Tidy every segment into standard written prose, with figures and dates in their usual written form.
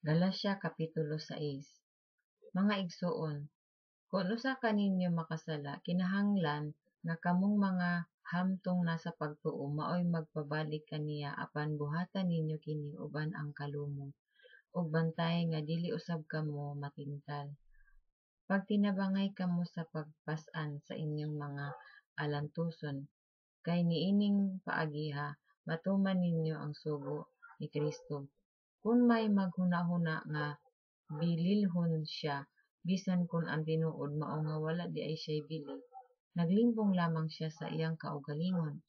Galacia Kapitulo 6. Mga igsoon, kon usa kaninyo makasala, kinahanglan nga kamong mga hamtong na sa pagtuo maoy magpabalik kaniya. Apan buhata ninyo kini uban ang kalumom, ug bantay nga dili usab kamo matintal. Pagtinabangay kamo sa pagpas-an sa inyong mga alantuson, kay niining paagiha matuman ninyo ang sugo ni Kristo. Kon may maghunahuna nga bililhon siya, bisan kon ang tinuod mao nga wala diay siyay bili, naglimbong lamang siya sa iyang kaugalingon.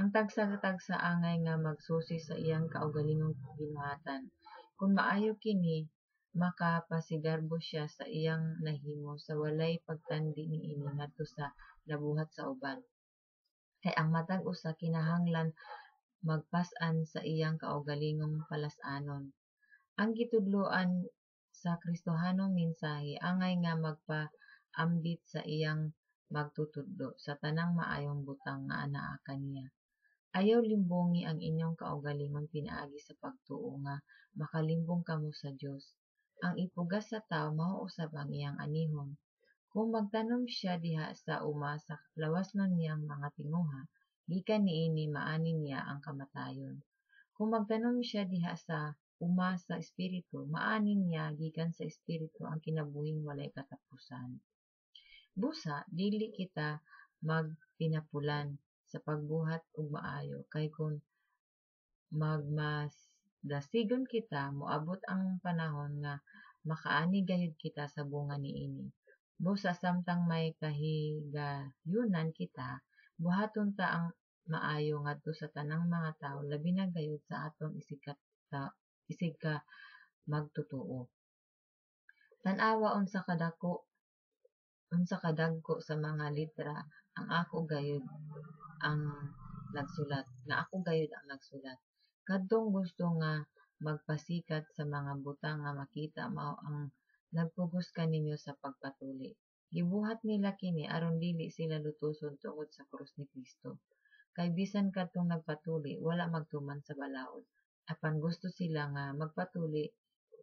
Ang tagsa-tagsa angay nga magsusi sa iyang kaugalingong binuhatan. Kon maayo kini, makapasigarbo siya sa iyang nahimo sa walay pagtandi niini ngadto sa nabuhat sa uban. Kay ang matag usa kinahanglan magpas-an sa iyang kaugalingong palas-anon. Ang gitudloan sa Kristohanong mensahi angay nga magpaambit sa iyang magtutudlo sa tanang maayong butang nga anaa kaniya. Ayaw limbongi ang inyong kaugalingon pinaagi sa pagtuo nga makalimbong kamo sa Dios. Ang ipugas sa tawo mao usab ang iyang anihon. Kon magtanom siya diha sa uma sa lawasnon niyang mga tinguha, gikan niini maani niya ang kamatayon. Kon magtanom siya diha sa uma sa espiritu, maani niya gikan sa Espiritu ang kinabuhing walay katapusan. Busa, dili kita magtinapulan sa pagbuhat og maayo, kay kon magmasdasigon kita, moabot ang panahon nga makaani gayud kita sa bunga niini. Busa samtang may kahigayunan kita, buhaton ta ang maayo ngadto sa tanang mga tawo, labi na gayud sa atong isigkamagtotoo. Tan-awa unsa kadag-ko sa mga letra ang ako gayud ang nagsulat, nga ako gayud ang nagsulat. Kadtong gusto nga magpasikat sa mga butang nga makita mao ang nagpugos kaninyo sa pagpatuli. Gibuhat nila kini aron dili sila lutoson tungod sa krus ni Kristo. Kay bisan kadtong nagpatuli wala magtuman sa balaod, apan gusto sila nga magpatuli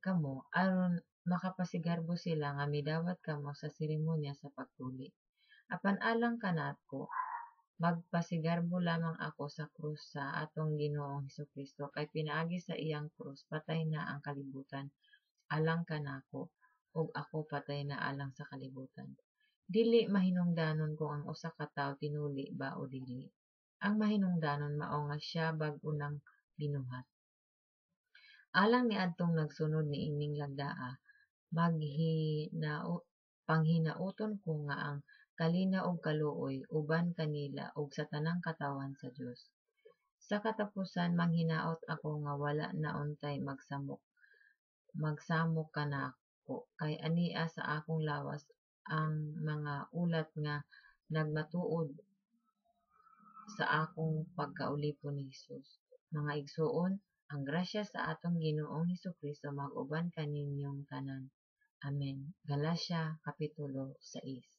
kamo aron makapasigarbo sila nga midawat kamo sa seremonya sa pagtuli. Apan alang kanako, magpasigarbo lamang ako sa krus sa atong Ginoong Hesus-Kristo, kay pinaagi sa iyang krus patay na ang kalibutan alang kanako, ug ako patay na alang sa kalibutan. Dili mahinungdanon kung ang usa ka tawo tinuli ba o dili. Ang mahinungdanon mao nga siya bag-o nang binuhat. Alang niadtong nagsunod niining lagdaa, panghinauton ko nga ang kalinaw ug kaluoy uban kanila ug sa tanang katawhan sa Dios. Sa katapusan, manghinaot ako nga wala na untay magsamok kanako, kay ania sa akong lawas ang mga ulat nga nagmatuod sa akong pagkaulipon ni Jesus. Mga igsoon, ang grasya sa atong Ginoong Hesus-Kristo mag-uban kaninyong tanan. Amen. Galacia Kapitulo 6.